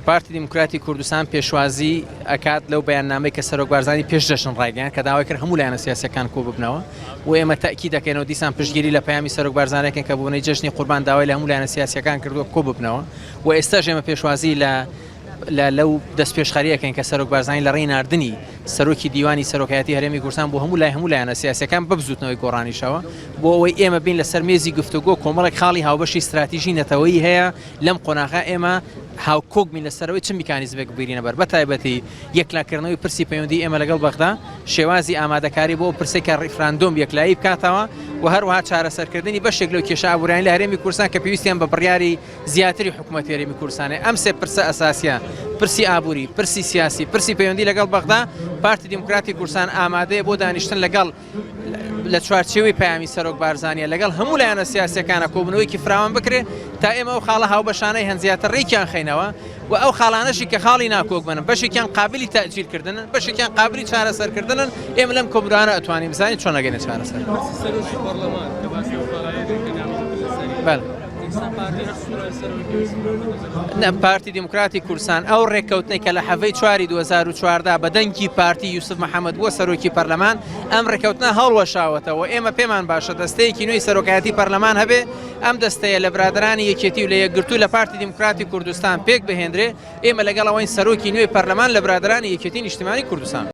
پارتی دیموکراتی کوردستان پێشوازی ئەکات لەو بەیاننامەی کە سەرۆک بارزانی پێش جەژن ڕایگەیاند کە داوای کرد هەموو لایەنە سیاسیەکان کۆببنەوە و ئێمە تەئکید دەکەینەوە دیسان پشتگیری لە پەیامی سەرۆک بارزانی ئەکەین کە بۆنەی جەژنی قوربان داوای لە هەموو لایەنە سیاسیەکان کردووە کۆببنەوە و ئێستاش ئێمە پێشوازی لە لە لەو دەستپێشخەری ئەکەین کە سەرۆک بارزانی لە ڕێی ناردنی سەرۆکی دیوانی سەرۆکایەتی هەرێمی کوردستان بۆ هەموو لای هەموو لایەنە سیاسیەکان بە بزووتنەوەی گۆڕانیشەوە بۆ ئەوەی ئێمە بین لەسەر مێزی گفتوگۆ کۆمەڵێک خاڵی هاوبەشی ستراتیژی نەتەوەیی هەیە لەم قۆناغە ئێمە هاوکۆک بین لەسەر ئەوەی چ میکانیزمێک بگرینە بەر، بەتایبەتی یەکلاکردنەوەی پرسی پەیوەندیی ئێمە لەگەڵ بەغدا، شێوازی ئامادەکاری بۆ ئەو پرسەی کە ڕیفراندۆم یەکلایی بکاتەوە و هەروەها چارەسەرکردنی بەشێک لەو کێشە ئابووریانەی لە هەرێمی کوردستان کە پێویستیان بە بڕیاری زیاتری حکوومەتی هەرێمی کوردستانە. ئەم سێ پرسە ئەساسییە، پرسی ئابووری، پرسی سیاسی، پرسی پەیوەندی لەگەڵ بەغدا، پارتی دیموکراتی کوردستان ئامادەیە بۆ دانیشتن لەگەڵ لە چوارچێوەی پەیامی سەرۆک بارزانیە لەگەڵ هەموو لایەنە سیاسیەکانە کۆبوونەوەیەکی فراوان بکرێت تا ئێمە ئەو خاڵە هاوبەشانەی هەن زیاتر ڕێکیان خەینەوە و ئەو خاڵانەشی کە خاڵی ناکۆک بن بەشێکیان قابلی تەئجیلکردنن بەشێکیان قابلی چارەسەرکردنن ئێمە لەم کۆبوونەوانە ئەتوانین بزانین چۆن ئەگەینە چارەسەر. بەڵێ. پارتی دیموکراتی کوردستان ئەو ڕێککەوتنەی کە لە حەڤەی چواری 2014 بە دەنگی پارتی یوسف محەممەد بووە سەرۆکی پەرلەمان ئەم ڕێککەوتنە هەڵوەشاوەتەوە ئێمە پێمان باشە دەستەیەکی نوێی سەرۆکایەتی پەرلەمان هەبێ ئەم دەستەیە لە برادرانی یەکێتی و لە یەکگرتوو لە پارتی دیموکراتی کوردستان پێک بهێنرێ ئێمە لەگەڵ ئەوەین سەرۆکی نوێی پەرلەمان لە برادرانی یەکێتی نیشتیمانی کوردستان.